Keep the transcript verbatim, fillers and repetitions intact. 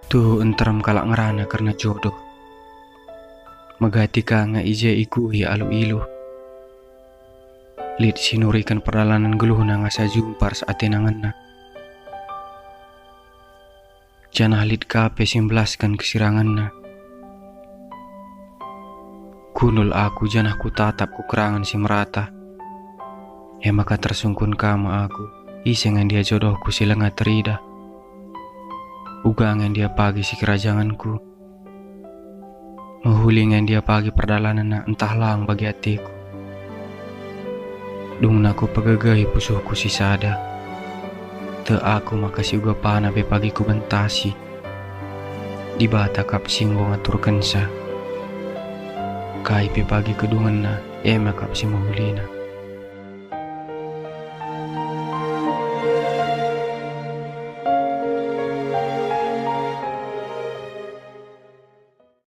Tuhu nterem kalak ngerana kerna jodoh. Megati ka nge i je ikuhi alu iluh. Lit si nuriken perdalanen geluhna ngasa jumpar seatena ngena. Janah lit ka pe si mbelasken kesirangenna. Kundul aku janah kutatap ku kerangen si merata. E maka tersungkun ka me aku, ise nge ndia jodohku si langa teridah. Uga nge ndia pagi si kerajangenku. Mehuli nge ndia pagi perdalanenna ntah lang bagi atiku. Dungna kupegegehi pusuhku si sada. Tek aku maka si uga pana pe pagi kubentasi. Dibata kap si enggo ngaturkensa. Kai pe pagi kedungenna, e me kap si mehulina.